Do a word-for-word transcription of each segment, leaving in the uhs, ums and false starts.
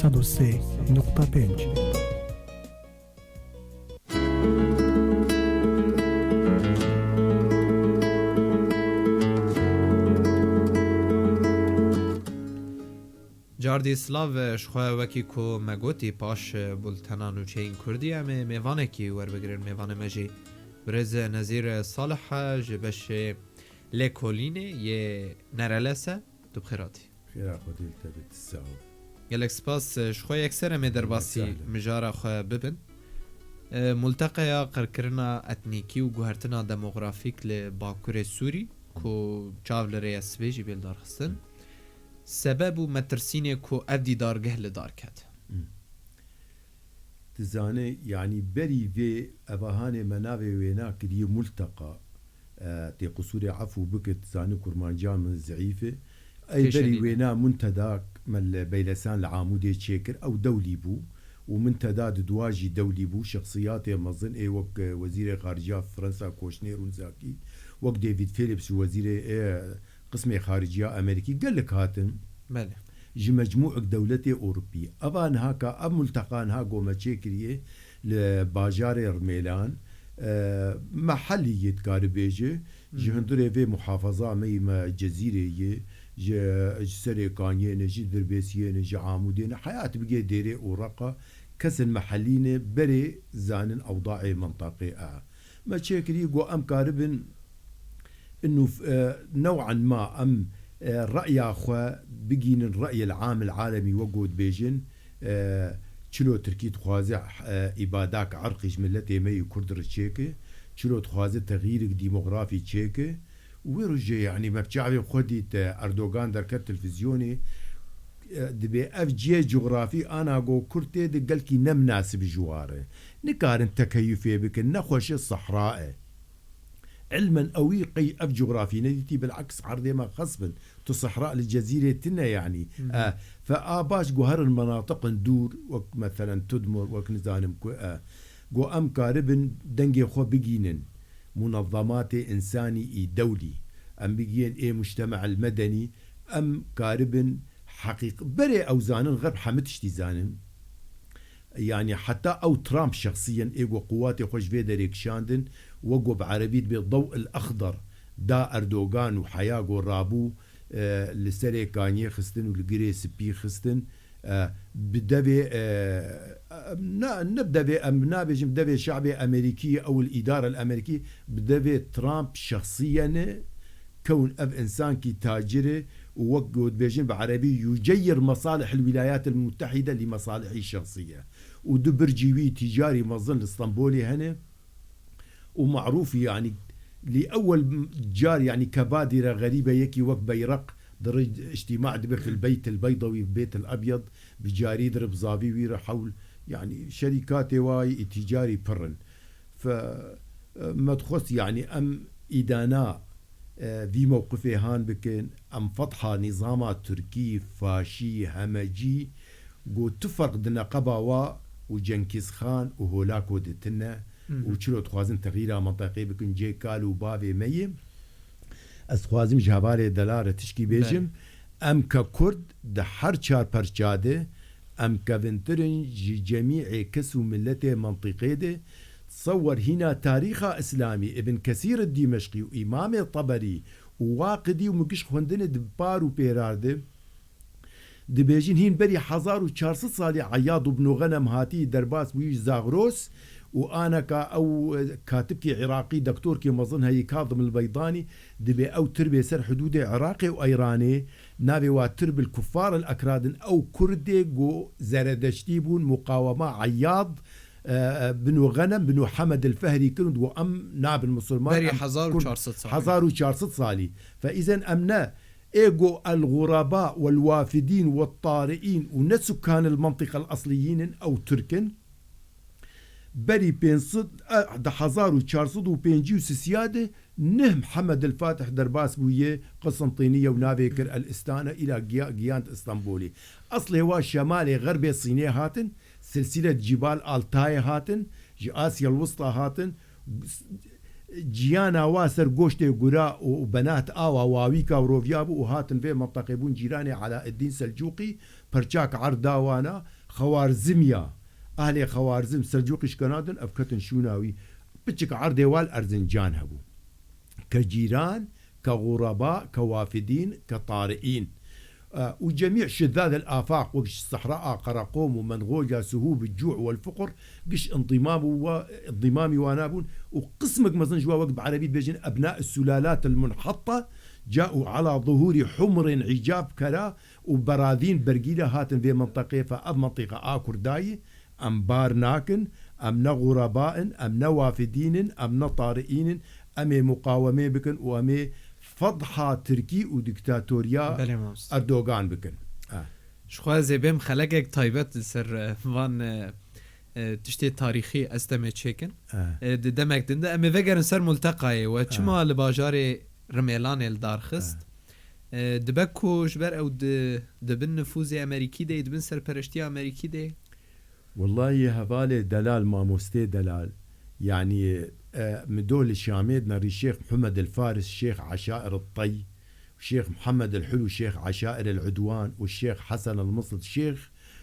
Sed û sê nokta pênc. Cardî silav ji xwe, wekî ku me gotî paş bultena nûçeyên kurdî, em ê mêvanekî werbigirin. Mêvanê me jî birêz Nezîr Salih e, ji beşê lêkolînê yê Nerelese. Tu bi xêr hatî. Xêra Xwedê li te be, tu sax ol. Gelek spas. Ji xwe yekser em ê derbasî Sahlen. Mijara xwe bibin. E, Multeqeya qirkirina etnîkî û guhertina demografîk li Bakurê Sûrî, ku çav li rê ye sibê jî bê lidarxistin. Sebeb û metirsînê ku ev dîdargeh li dar ket. Hı. Tu zanî, yanî berî vê evahanê me navê wêna kiriye Multeqa. E, tê qisûrê efû bike, tu zanî kurmanciya min zeîf e. Ey berî wêna Munteda me li Beylesan li Amûdê çêkir, ew dewlî bû û Munteda di dua jî dewlî bû. Şexsiyatê mezin ê wek, e, Wezîrê Xarice ya Fransa Koşner û Zaki, wek David Phillips û Wezîrê, e, Qismê Xariciya Amerîkî gelek hatin. Belê. Ji mecmûek dewletê Ewropî. Eva niha ka ev multeqa niha gome çêkiriye li bajarê Rimêlan, e, mehelî yê dikare bêje, ji Hmm. hundirê vê muhafaza me yî me Cezîrê yê, ji, ji Serêkaniyê ne, ji Dirbêsiyê ne, ji Amûdê ne, heyat bigê Dêrê û Reqa, kesên mehelî ne, berê zanin ewdaê mintaqê e. Me çêkirî, got, em karibin inu, e, new'an ma em, e, re'ya xwe bigînin re'yil amil alemî, wek got bêjin, e, çilo Tirkî dixwaze, e, îbadak erqî ji miletê me yî Kurd re çêke, çilo dixwaze texyîrik demografî çêke. Û wê rojê, yanî me bi çavên xwe dît, e, Erdogan derket televîzyonê, e, dibê ev cihê cografî ana go Kurd tê de gelkî ne minasib ji wa re. Nikarin tekeyufê bikin, nexweş e, sehra e. Ilmen ewî qey ev cografî nedîtî, bil'eks erdê me xesp in. Tu sehra li Cezîrê tine yanî. Hı hı. E, fe a baş guherin menatiqin dûr, wek meselen Tudmur, wek nizanim ku, e, go em karibin dengê xwe bigînin. Munezematê însanî î dewlî. Em bigiyên ê mujteme'il medenî, em karibin heqîq-, berê ew zanin xerb hemî tiştî zanin. Yanî heta ew Trump şexsiyen ê go quwatê xwe ji vê derê kişandin, we go bi erebî dibê dew il exder da Erdogan û heya go rabû, e, li serê kaniyê xistin û li girê spî xistin, e, bi devê, e, em na-, ne bi devê, em nabêjin bi devê şabê Amerîkî, ew il îdara li Amerîkî, bi devê Trump şexsiyen e, kewn ev însankî tacir e û wek got bêjin bi erebî, yûceyir mesalih il Wîlayat il Mutehîde lî mesalihî şexsî ye. Û du bircî wî tîcarî mezin li Stenbolê hene û marûf, yanî lî ewel car, yanî kebadîre xerîbe yekî wek beyreq diri îctîma dibe fil beyt il beydawî, bêt il ebyed, bi carî diri bi zavî wî re hewl, yanî şerîkatê wayî î tîcarî pir in. Fe, e, me dixwest, yanî em îdana, e, vî mewqifê han bikin, em fetha nîzama Tirkî, faşî, hemecî, ku tu ferq di neqeba wa û Cenkîz Xan û Holako de tine Hı hı. û çilo dixwazin texyîra menteqê bikin, cê kal û bavê me yê. Ez dixwazim ji hevalê delal re tişkî bêjim. Belê. Em ke Kurd di her çar perça de em kevintir in ji cemîê kes û miletê mentiqê de. Tewer hîna tarîxa Îslamî, Ibn Kesîr id Dîmeşqî û Îmamê Teberî û Waqidî û min giş xwendine di par û pêrar de. Dibêjin hîn berî hezar û çar sed salî Eyad ibn Ghenem hatî derbas bûyî ji Zagros û aneka ew, e, katibkî Iraqî, doktorkî mezin heyî Kazim el Beydanî, dibê ew tirbê ser hidûdê Iraqê û Eyranê, navê wa tirb el Kuffar el Ekradin, ew Kurdê go Zeredeştî bûn, muqawema Eyad, e, e, bino Ghenem, bino Hemed el Fehrî kirin, digo em nabin Musulman, Berî em hezar û çar sed Kurd, salî. Hezar û çar sed salî. Fe îzen em ne, ê go el ğuraba wel wafidîn wel tari'în û ne sukan el mentiqel esliyîn in, ew Tirk in. Berî pênc sed, eh, di hezar û çar sed û pêncî û sisiya de nih Mihemed el Fatih derbas bûye Qistintîniye û navê kir El Istane, îla giya-, giyand Îstanbulê. Eslê wa şemalê xerbê Sînê hatin, silsîlet Cîbal Altayê hatin, ji Asya Wista hatin, ciyana wa ser goştê gura û benat awa wawîka û rovya bû û hatin vê menteqê bûn cîranê Alaeddîn Selcûqî, perçak erd da wana, Xewarzimiya. Ehlê Xewarzim, Selcûqî şikena din, ev ketin şûna wî. Piçik erdê wal Erzincan hebû. Ke cîran, ke xureba, ke wafidîn, ke tariîn. E, û cemî şidadel afaq, wek ji Sehra a Qereqom û Mengoja Suhûb cû wel fiqr, giş intîmam û wa, intîmamî wana bûn û qismek mezin ji wa wek bi erebî dibêjin ebna sulalat el munhatta, ca û ala zuhûrî humrên îcab kera û beradîn bergîre hatin vê minteqê fe ev mintiqa a Kurdayî, em bar nakin, em ne xureba in, em ne wafidîn in, em ne tariîn in, em ê muqawemê bikin û em ê fedha Tirkî û dîktatoriya Belê, mamoste. Erdogan bikin. Ha. Ji xwe ez ê bêm xelekek taybet li ser, e, van, e, e, tiştê tarîxî ez demê çêkin. Ha. E, di demek din de em ê vegerin ser multeqayê we. Ha. Çima li bajarê Rimêlanê li dar xist? Ha. E, dibe ku ji ber ew di, dibin nifûzê Amerîkî de, dibin serpereştiya Amerîkî de? Wellahî hevalê delal, mamostê delal, yanî, e, min doh li Şamê dinerî Şêx Muhammed el Faris, Şêx Eşair el Tey, Şêx Muhammed el Hulu, Şêx Eşair el Udwan û Şêx Hesen el Misit, Şêx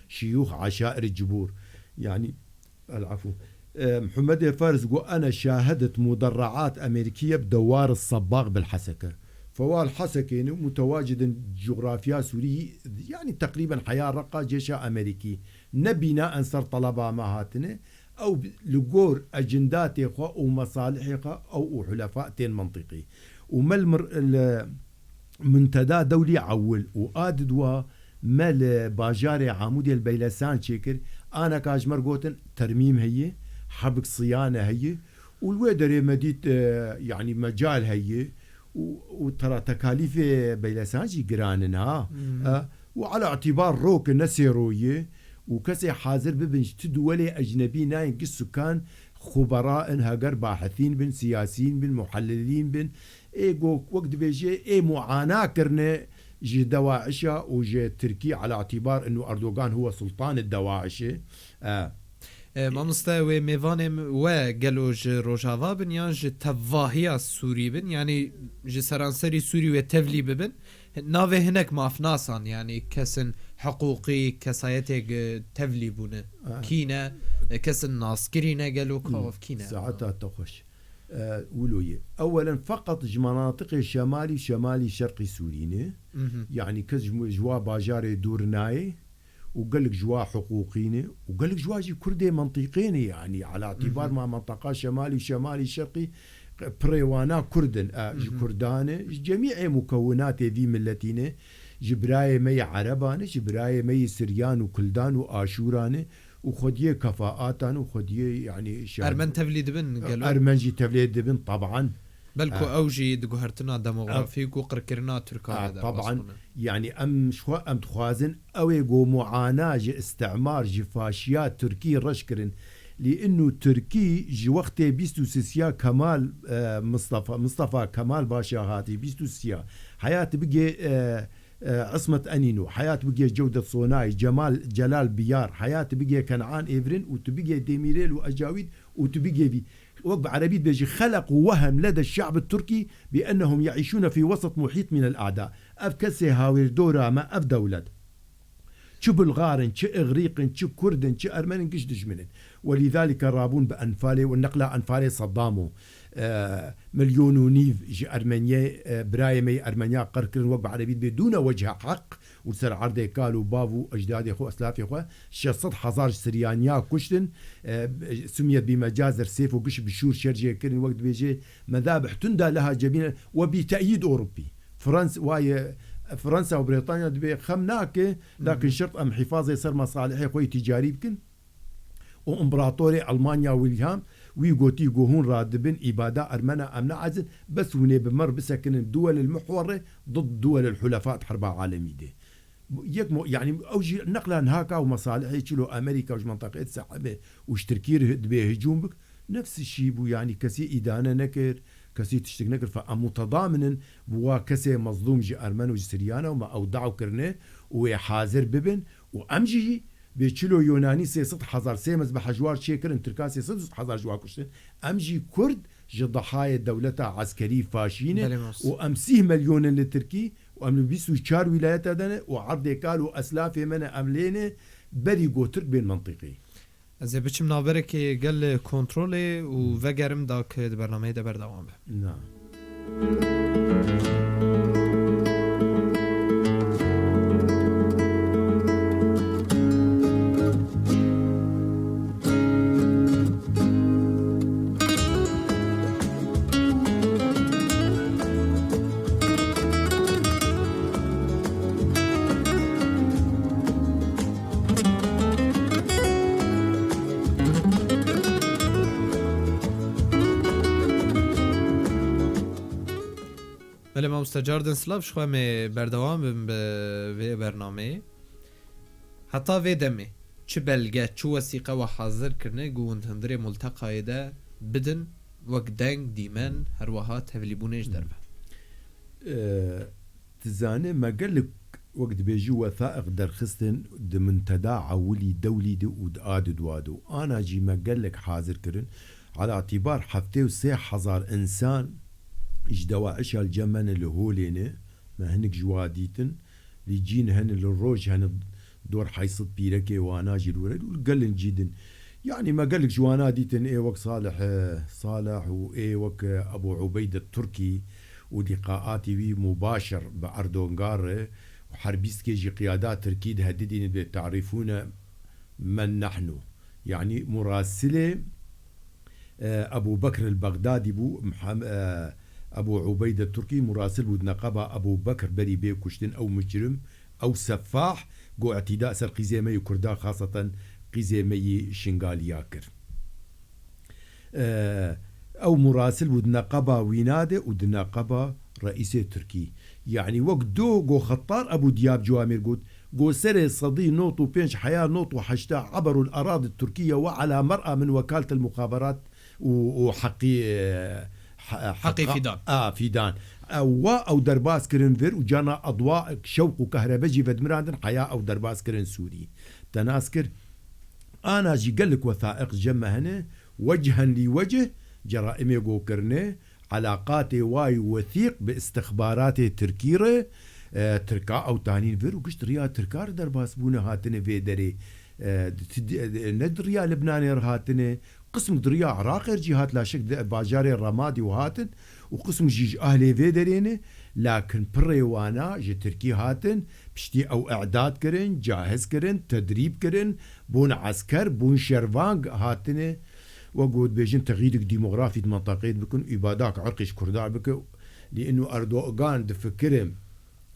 Şiyûx Eşair el Cibûr. Yanî, el afû. E, Muhammed el Faris got, "Ene şahidet muderraat Amerîkiye bi dewar Sabbaq bil Heseke." Fewal Hesekê ne mutewacid in cografya Sûrî, yanî teqrîben heya Reqa cêşa Amerîkî. Ne bînaen ser teleba me hatine, ew li gor ecindatê xwe û mesalihê xwe ew û hulefa tên mintîqî. Û me li mir-, li Munteda Dewlî Ewil û a didwa me li bajarê Amûdê li Beylesan çêkir. Aneka ji me re gotin termîm heye, hebik siyane heye û li wê derê me dît, e, yanî mecal heye û, û tera tekalîfê Beylesan jî giran in ha. Hmm. E, û ala îtîbar rok e, ne sêro ye û kesê hazir bibin ji tu duwelê ecnebî nayên, giş sukan xubera in, heger bahithîn bin, siyasîn bin, muhellilîn bin. Ê go wek dibêje, ê muana kirine ji DAIŞa û ji Tirkî, ala îtîbar inu Erdogan huwe sultanê DAIŞê. E, E, mamoste, wê mêvanê we gelo ji Rojava bin yan ji tevahiya Sûrî bin, yanî ji seranserî Sûrî wê tevlî bibin, navê hinek mafnasan, yanî kesin hiqûqî, kesayetê, e, tevlî bûne. Ha. Kî ne? E, kesin naskirî ne gelo, ka Hmm. ev kî ne? Saeta te xweş. E, wilo ye. Ewelen feqet ji menatiqê şemalî, şemalî şerqî Sûrî ne. Mhm. Yanî kes ji, ji wa bajarê dûr nayê. û gelek ji wa hiqûqî ne û gelek ji wa jî Kurdê mentîqê ne, yanî ala îtîbar Mhm. ma menteqa şemalî û şemalî şerqî pirê wana Kurd in, e, ji Mhm. Kurdan e, ji cemî ê mukewinatê vî miletî ne, ji birayê me yê Ereban e, ji birayê me yê Siryan û Kildan û Aşûran e û xwediyê kefaatan û xwediyê, yanî, şa-, Ermen tevlî dibin gelo? Ermen jî tevlê dibin, taban. Belku Ha. ew jî di guhertina demografîk û qirkirina Tirkan Ha, de derbas taban. bûne. Yanî em ji xwe em dixwazin ew ê ku muana ji îstimar, ji faşiya Tirkî reş kirin. Lê inu Tirkî ji wextê bîst û sisiya Kemal, e, Mistefa, Mistefa Kemal Paşa hatî, bîst û sisiya. Heyat bigê, e, e, Ismet Enîno, heyat bigê Cewdet Sonay, Cemal, Celal Biyar, heyat bigê Kenan Evrin û tu bigê Demîrêl û Ecawîd û tu bigê vî. Wek bi erebî dibêjî, خلقوا وهم لدى الشعب التركي بأنهم يعيشون في وسط محيط من الأعداء. Ev kesê hawêrdora me, ev dewlet. Çi Bulgar in, çi Îgrîq in, çi Kurd in, çi Ermen in, giş dijmin in. ولذلك rabûn bi Enfalê û neqla Enfalê Seddam û, e, milyon û nîv ji Ermeniyê, e, birayê me yê Ermeniya qir kirin, wek bi erebî dibê دون وجه حق. û li ser erdê kal û bav û ecdadê xwe, eslafê xwe, şeş sed hezar ji Siryaniya kuştin, e, سميت بمجازر سيف û giş bi şûr şer jê kirin, wek dibêje, مذابح تندى لها جبينا وبتأييد أوروبي. Frans-, waye, Fransa û Brîtanya dibê xem nake, lakin Mhm. şert em hifazê ser mesalihê xwe yê ticarî bikin. û împeratorê Elmanya Wilhelm wî gotî ku hûn radibin îbada Ermena, em neezin, bes hûn ê bi me re bisekinin duwelil mihwere did duwelil hulefa di herba alemî de. Yek mo-, yanî ew jî neqla niha ka û mesalihê çilo Amerîka ji menteqeyê dise hebe û ji Tirkî re dibê hicûm bik, nefs şî bû, yanî kesî îdane nekir, kesî tiştik nekir. Fe em mutedaminin bi wa kesê mezlûm ji Ermen û ji Siryan e û me ew daw kirine û wê hazir bibin û em jî Bê çilo Yonanî sê sed hezar, sê mezbehe ji war çêkirin, Tirka sê sed û sî hezar ji war kuştin. Em jî Kurd ji dehayê dewleta eskerî faşî ne Belê, mas. û em sîh milyon in li Tirkî Û em li bîst û çar wîlayeta de ne û erdê kal û eslafê me ne em lê ne berî ku Tirk bên mentiqî. Ez ê biçim navberekê gel kontrolê û vegerim da ke di bernameyê de berdewam be. Na. Belê mamoste, cardin silav, ji xwe em ê berdewam bim bi vê bernameyê. Heta vê demê çi belge, çi wesîqe we hazir kirine ku hûn di hundirê multeqayê de bidin, wek deng, dîmen, her wiha tevlîbûnê ji derve? Ee, tu zanî me gelek, wek dibêjî, wethaiq derxistin di Muntada Ewilî Dewlî de û di a di dua de û ana jî me gelek hazir kirin. Ala îtîbar heftê û sê hezar însan ji DAIŞa li cem me ne li holê ne, me hinek ji wa dîtin. Li cîn hene, li roj hene, dor heyt sed pîrekê wana jî li wir û li gelin cî din. Yanî me gelek ji wana dîtin, ê wek Salih, e, Salih û ê wek, e, Ebû Ubeyde Tirkî û lîqaatî wî mubaşir bi Erdogan re û her bîstkê jî qiyada Tirkî dihedidîne bê tarîfûne men nehnu. Yanî murasilê, e, Ebû Bekr el-Bexdadî bû, Mihem-, e, Ebû Ubeyde Tirkî murasil bû di neqeba Ebû Bekr berî bê kuştin, ew mucrim, ew sefah, got îtîda ser qîzê me yê Kurda, xaseten qîzê me yê Şingaliya kir. E, ew murasil bû di neqeba wîna de û di neqeba reîsê Tirkî. Yanî wek do go Xettar Ebû Diyab Cuamêr got, go serê sedî nod û pênc heya nod û heşta eberû l-eradi Tirkiye we ala mer'a min wekaletel muxaberat û, û heqî, e, he-, Heqî heqa-, Fîdan. A, Fîdan. E, wa ew derbas kirin vir û cana edwa, şewq û kehrebe jî vedmirandin heya ew derbas kirin Sûrî. Te nas kir, ana jî gelek wethaiq cem me hene, wecihen lî wecih, ceraîmê go kirine, elaqatê wayî wethîq bi istixbaratê Tirkî re, e, Tirka ew tanîn vir û gişt riya Tirka re derbas bûne hatine vê derê. E, di, di, ne di riya Libnanê re hatine, qismik di riya Iraqê re jî hat, laşik di bajarê Remadî û hatin û qismik jî ji ahlê vê derê ne, lakin pirê wana ji Tirkî hatin, piştî ew îdad kirin, cahiz kirin, tedrîb kirin, bûn esker, bûn şervang hatine. Wek ku dibêjin, texyîdek demografî di menteqeyê de bikin û îbadak irqî ji Kurda bike. Lê ino Erdogan difikire,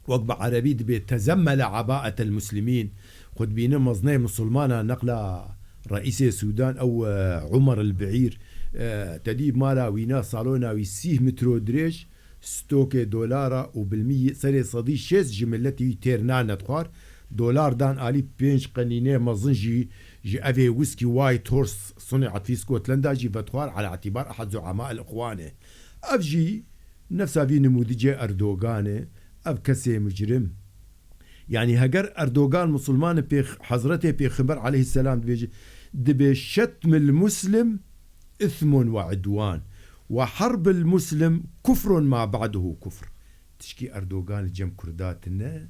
wek bi erebî dibê, tezemmele ebaetel muslimîn. Xwe dibîne mezinê misilmana, neqla reîsê Sûdan ew, e, Umer el Biîr. E, te dî mala wîna, salona wî sîh metro dirêj, stokê dolara û bilmî serê sedî şêst ji miletî wî têr nane dixwar. Dolar dan alî, pênc qenînê mezin jî ji evê wiskî White Horse Sunî Etfî Scotland'a jî vedixwar, ala îtîbar ehad zuema el Ixwan e. Ev jî nefsa vî nimûdicê Erdogan e. Ev kesê micrim. Yanî heger Erdogan misilman e, pêx-, Hezretê Pêxember aleyhisselam dibêje, dibê şetmil muslim ithmun ve udwan ve harbil muslim kufrun ma ba'duhu kufr. Tişkî Erdogan li cem Kurda tine,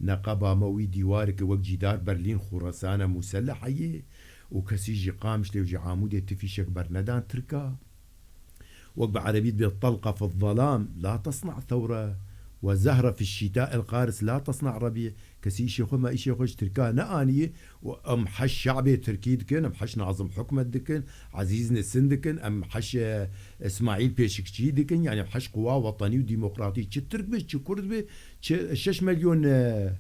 neqeba me wî dîwareke wek cîdar Berlîn Xorasana muselleh heye û kesî ji Qamişlê û ji Amûdê ti fîşek bernedan Tirka. Wek bi erebî dibê, telqa fi zelam la tesna thewre ve zehre fi şîta el qaris la tesna rebî. Kesî îşê xwe, me îşê xwe ji Tirka neanî û em heş şe'bê Tirkî dikin, em heş Nazim Hikmet dikin, Ezîz Nesin dikin, em heş, e, Îsmaîl Pêşikçî dikin, yanî em heş quwa wetenî û demokratî, çi Tirk be, çi Kurd be, çi şeş milyon, e,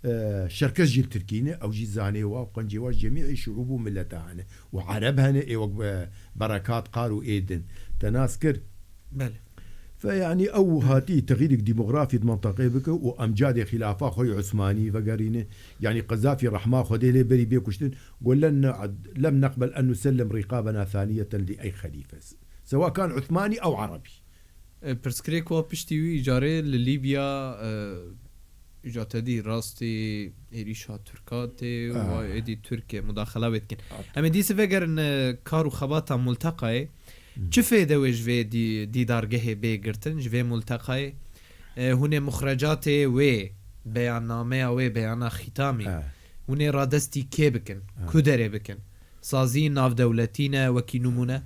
e, Şerkes jî li Tirkî ne, ew jî zanê wa û qencê wa ji cemî şuûb û mileta hene. Û Ereb hene, ê wek be-, Berekat Qar û ê din. Te nas kir? Belê. Fe, yanî ew hatî texyîrek demografî di menteqeyê bike û emcadê xîlafa xwe yê Usmanî vegerîne. Yanî Qezafî rehma Xwedê lê berî bê kuştin, got, "Len ne-, lem neqbel en nusellim rîqabena thaniyeten li ey xelîfe." Sewa kan Usmanî ew Erebî. E, pirsgirêk wa piştî wî îcarê li Lîbya, e, îca te dî rastî êrîşa Tirka tê û Ah. wa êdî Tirkiye mudaxela wê dikin. Ah. Em ê dîsê vegerin, e, kar û xebata multeqayê. Hmm. Çi fêde wê ji vê dî-, dîdargehê bê girtin, ji vê multeqayê? E, hûn ê muxrecatê wê beyannameya wê, beyana xîtamî, E. hûn ê radestî kê bikin? E. Ku derê bikin? Sazî navdewletî ne, wekî nimûne?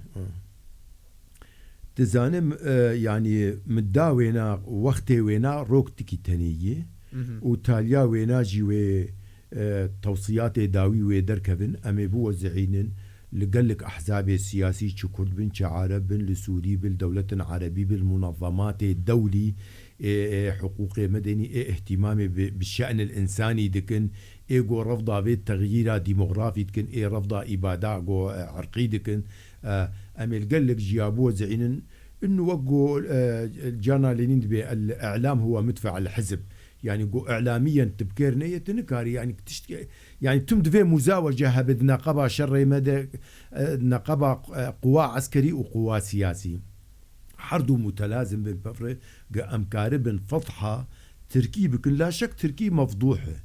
Dizanim, e, yanî midda wêna, wextê wêna rok tikî tenê yê Mhm. û taliya wêna jî wê, e, tewsiyatê dawî wê derkevin, em ê biwezîînin li gelek ehzabê siyasî, çi kurd bin, çi ereb bin, li sûrî bin, li dewletin erebî bin, li munezematê dewlî, ê, ê hiqûqê medenî, ê îhtîmamê bi, bi şe'nil însanî dikin, ê go revda vê texyîra demografî dikin, ê revda îbada go, e, irqî dikin. E, em ê li gelek jiya biwezîînin. Inu wek go, e, Cana Lenîn dibê, "El-i'lam huwa midfe'el hizb." Yani go i'lamiyen tu bi kêr neyê, tu nikarî, yani tişt, yani tim divê muzawece hebe di neqeba şerê me de, e, neqeba, e, quwa eskerî û quwa siyasî. Her du mutelazim bin pevre, ge em karibin fetha Tirkî bikin, la şek Tirkî mefdûh e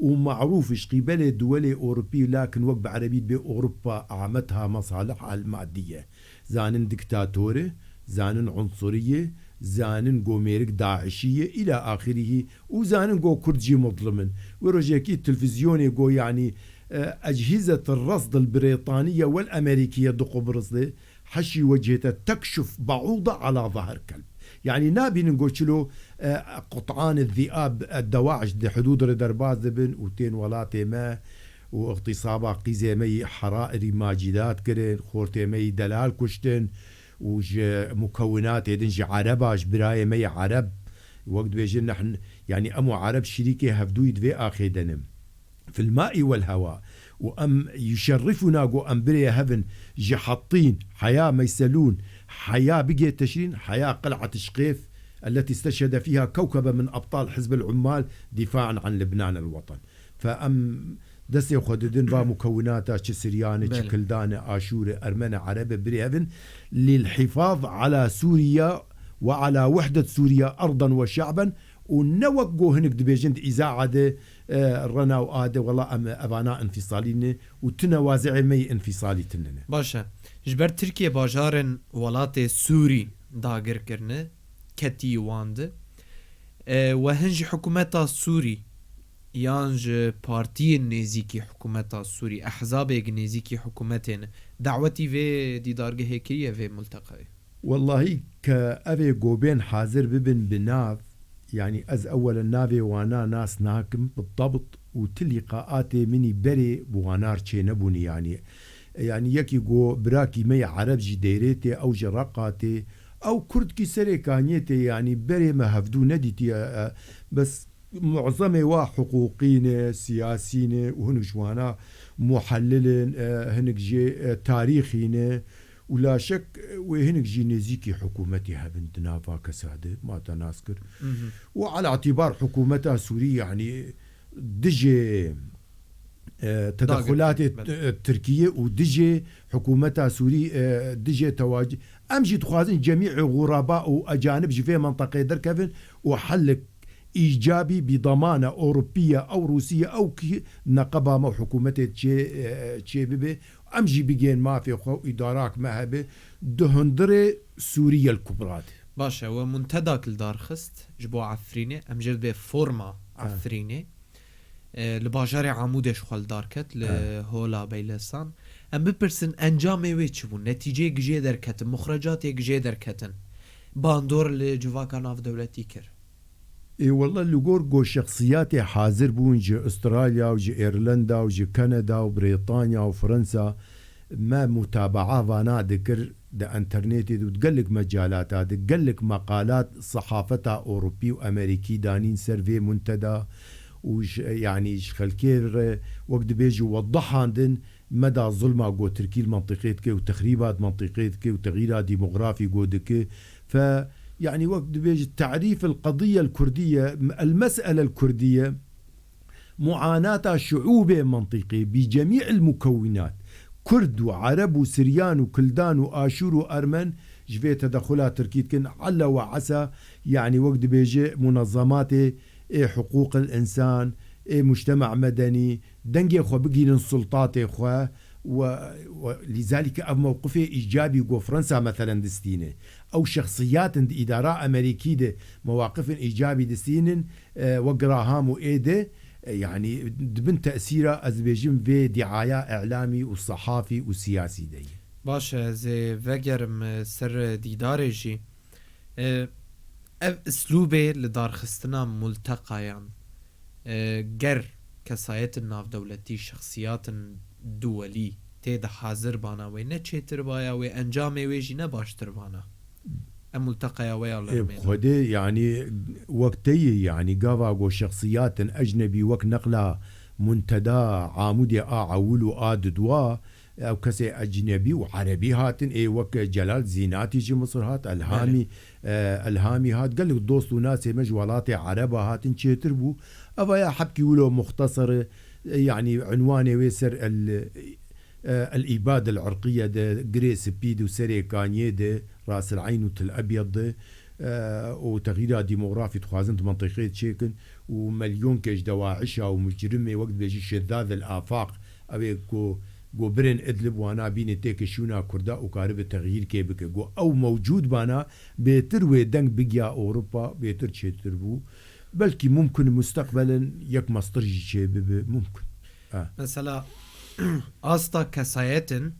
û marûf ji qîbelê duwelê Ewropî, lakin wek bi erebî dibê Ewropa ametha mesalih al maddiye. Zanin diktator e, zanin unsurî ye, zanin go mêrik daişî ye, îla axirî û zanin go kurd jî mizlim in. Wê rojekî televîzyonê go, yanî, e, ecîzet resd li Brêtaniye wel Amerîkiye diqubrizê, heşî wecihê te tekşuf beûda ala zehir kelb. Yanî nabînin go çilo, e, qut'an zîab, e, dewaş di hudûd re derbaz dibin û tên welatê me û îqtîsaba qîzê me yî herairî macîdat kirin, xortê me yî delal kuştin û ji mukewinatê din ji ereba, ji birayê me yî ereb, wek dibêjin nehn, yanî em û ereb şirîkê hevdûyî di vê axê de nin. في الماء والهواء. وأم يشرفنا جو أم بري هفن جحطين حياة ميسلون حياة بقي تشرين حياة قلعة شقيف التي استشهد فيها كوكبة من أبطال حزب العمال دفاعا عن لبنان الوطن. فأم دەستێ خۆ دەدن با مکەوناتە چ سریانە، چ بەڵێ. کلدانە، ئاشورە، ئەرمەنە، عەرەبە، برێ هەبن للحفاظ على سوريا وعلى وحدة سوريا أرضا وشعبا. و ne wek go hinik dibêjin di îzaa de, e, rena û a de, wela em evana înfîsalî ne û tune wazi'ê me yî înfîsalî tune ne. Baş e. Ji ber Tirkiye bajarên welatê Sûrî dagir kirine, ketî wan di. E, we hin ji hikûmeta Sûrî yan ji partiyên nêzîkî hikûmeta Sûrî, ehzabêk nêzîkî hikûmetê ne, dawetî vê dîdargehê kiriye, vê multeqayê? Wellahî ke ev ê gobên hazir bibin bi nav, yanî ez ewelen navê wana nas nakim bi dabt û ti lîqaatê min î berê bi wana re çênebûne, yanî, yanî yekî go birakî me yê ereb jî Deyrê tê, ew ji Reqa tê, ew kurdkî serê kaniyê tê, yanî berê me hevdû nedîtiye, e, bes mu'zemê wa hiqûqî ne, siyasî ne û hinek ji wana muhellil in, e, hinek jê, e, tarîxî ne. û laşek, e, wê hinek jî nêzîkî hikûmetê hebin di nava kesa de, ma te nas kir. Mhm. Û ala îtîbar hikûmeta Sûrî, yanî dijê, e, tedexulatê Dagirker, T-, e, Tirkiye û dijê hikûmeta Sûrî, e, dijê tewac-, em jî dixwazin cemî xuraba û ecanib ji vê menteqê derkevin û helek îcabî bi damana Ewropiye ew Rûsiye ew kî neqeba me û hikûmetê çê, e, çê bibe. Em jî bigên mafê xwe û îdarak me hebe di hundirê Sûriyel Kubra de. Baş e, we muntedak li dar xist ji bo Efrînê, em jê dibê forma Ha. Efrînê. E, li bajarê Amûdê ji xwe li dar ket, li Ha. Hola Beylesan. Em bipirsin, encamê wê çi bû? Netîceyê gijê derketin, muxrecatê gijê derketin. Bandor li civaka navdewletî kir. Ê wele li gor go şexsiyatê hazir bûn ji Australya û ji Îrlanda û ji Kanada û Brêtanya û Fransa, me mutabaa vana dikir di enternetê de û di gelek mecalata de gelek meqalat sehafeta Ewropî û Amerîkî danîn ser vê munteda û ji, yanî ji xelkê re wek dibêje wedahandin, me da zulma go Tirkî li mentiqê dike û texrîba di mentiqê dike û texyîra demografî go dike. Fe, yanî wek dibêje, te'rîf el qediye el kurdiye, el mes'ele el kurdiye, muanata şuûbê mentiqê bi cemî el mukewwinat, Kurd û Ereb û Siryan û Kildan û Aşûr û Ermen ji vê tedexula Tirkî dikin. Alle ve esa, yanî wek dibêje, munezzematê ê hiqûqil însan, ê mujtema medenî, dengê xwe bigînin sultatê xwe, و، و لذلك ev mewqifê îcabî ku Fransa meselen distîne. Ew şexsiyatin di îdara Amerîkî de mewaqifin îcabî distînin, e, wek Graham û ê de, e, yanî di bin tesîra, ez dibêjim, vê diaya îlamî û sehafî û siyasî de ye. Baş e, ez ê vegerim, e, ser dîdarê jî. E, ev islûbê li darxistina multeqayan, e, ger kesayetin navdewletî, şexsiyatin duwelî tê de hazir bana wê ne çêtir baya wê, encamê wê jî ne baştir bana. Em multeqaya we ya li Ê, Rûmê de. Xwedê, yanî, wek te yê, yanî, gava ku şexsiyatin ecnebî wek neqla Munteda Amûdê a ewil û a didwa, ew kesê ecnebî û erebî hatin, ê wek Celal Zînatî ji Misir hat, Elhamî, Belê. e, Elhamî hat, gelek dost û nasê me ji welatê ereba hatin çêtir bû. Eva ya hebkî wilo muxtesir e, yanî unwanê wê ser el, e, El-Îbad El-Irqiye de, Girê Spî de û Serê Kaniyê de, Ras El Eyn û Til Ebyed de, e, û texyîra demografî dixwazin di mentiqê de çêkin û melyonkê ji DAIŞa û micrimê wek dibêjî şezzaz el-afaq, ew ê ku, ku birên Idlib wana bîne têkê şûna Kurda û karibe texyîrkê bike. Ku ew mewcûd bana, bêtir wê deng bigiya Ewropa, bêtir çêtir bû. Belkî mumkin musteqbelen yek mestir jî çêbibe, mumkin. Ha. Mesela, asta kesayetin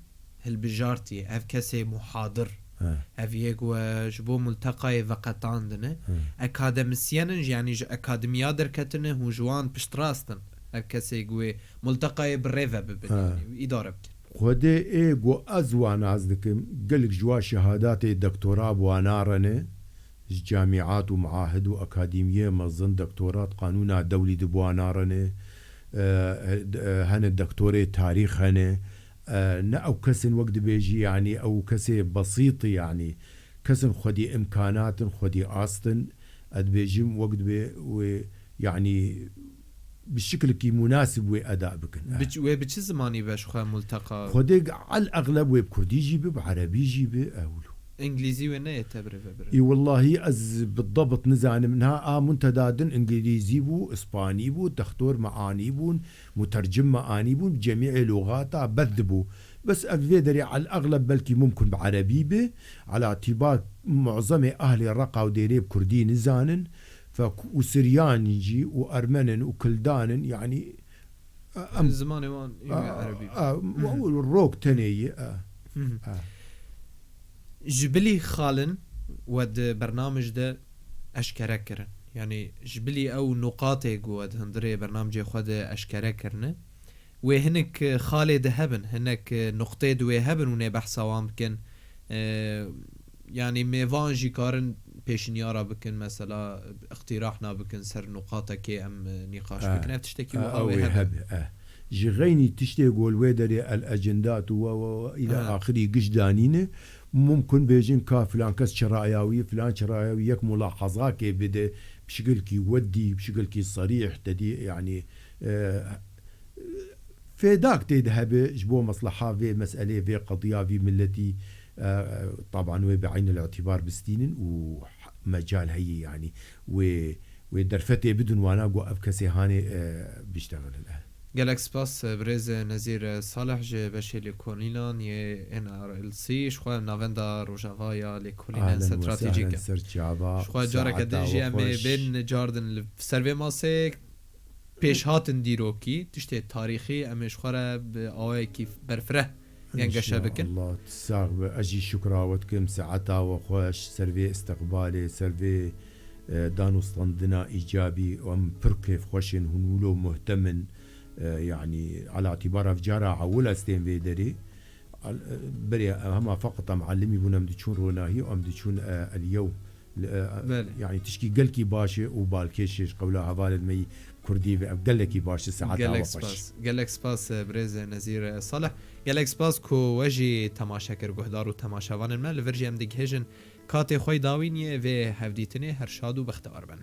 hilbijartî, ev kesê muhadir, Ha. ev yê ku ji bo multeqayê veqetandine, Ha. akademisyenin, yanî ji akademiya derketine, hûn ji wan piştrast in. Ev kesê ku wê multeqayê bi rê ve bibin, Ha. yanî îdare bikin. Xwedê ê ku ez wan nas dikim, gelek ji wan şehadatê doktora bi wan narene, ji camîat û meahid û akademiyê mezin doktorat qanûna dewlî di bi wan narene, e, e, hene doktorê tarîx hene, e, ne ew kesin wek dibêjî, yanî ew kesê besît, yanî kesin xwedî imkanat in, xwedî ast in, ez dibêjim wek dibê wê, yanî bi şiklekî munasib wê eda bikin. Bi çi, wê bi çi zimanî be ji xwe multeqa? Xwedê el exleb wê bi kurdî jî bi, bi erebî jî bi, ewlo. Îngilîzî wê neyê te birêve birin? Î wellahî ez bi debt nizanim. Niha a munteda din îngilîzî bû, îspanî bû, dextor me anî bûn, mutercim me anî bûn, bi cemîê lûgata bes dibû. Bes ev vê derê el exleb belkî mumkin bi erebî bi. Ela tîbar mu'zemê ehlê Reqa û Dêrê bi kurdî nizanin. Fe ku-, û Siryanî jî û Ermenin û Kildanin, yanî, e, em, Zimanê wan yê a, erebî. A, Mhm. rok tenê ye, a. Mhm. A. Ji bilî xalin we di bernamij de eşkere kirin. Yanî ji bilî ew nuqatê ku we di hundirê bernamicê xwe de eşkere kirine, wê hinek xalê de hebin, hinek nuqtê di wê hebin û nê behsa wan bikin. E, yanî mêvan jî karin pêşinyara bikin, mesela îqtîrahna bikin ser nuqatekê em, e, nîqaş Eh, bikin. Ev tiştekî eh, wiha ew wê ê hebe. Hebe, eh. Ji xeynî tiştê gol wê derê el ecindat û we, we, we, îla Eh. axirî giş danîne. Mumkin bêjin ka filan kes çi raya wî, filan çi raya wî, yek mulahazakê bide, bi şikilkî weddî, bi şikilkî serîh, te dî, yanî, eh, fêdak tê de hebe ji bo mesleha vê meselê, vê qediya vî miletî, e, taban wê bi eynil îtîbar bistînin û mecal heye, yanî wê, wê derfetê bidin wana ku ev kesê hanê, e, biştexilin. Gelek spas, birêz Nezîr Salih ji beşê lêkolînan yê N R L C, ji xwe navenda Rojava ya lêkolînan Ahlen we stratejîk sehlen, e. Ser çava, Ji xwe careke saeta din jî we em ê xweş. Bên cardin li ser vê masê. Pêşhatin dîrokî, tiştê tarîxî, em ê ji xwe re bi awayekî berfireh gengeşe bikin. İnşallah, sax be. Ez jî şukra we dikim, saeta we xweş, ser vê istiqbalê, ser vê, e, danûstandina îcabî. Em pir kêfxweş in, hûn wilo muhtem in. E, yanî, ala îtîbara vcara ewil ez tên vê derê. Al-, e, berê, e, hema feqet em elimî bûn, em diçûn ronahî, em diçûn, e, elyew. Li, e, Belê. Yanî tişkî gelkî baş e û balkêş e ji qewla hevalên me yî kurdî ve ev gelekî baş e, saeta Gelek we xweş. Spas. Gelek spas, e, birêz Nezîr, e, Salih. Gelek spas ku we jî temaşe kir, guhdar û temaşevanên me. Li vir jî em digihêjin katê xwe yî dawîniyê vê hevdîtinê. Her şad û bextewar bin.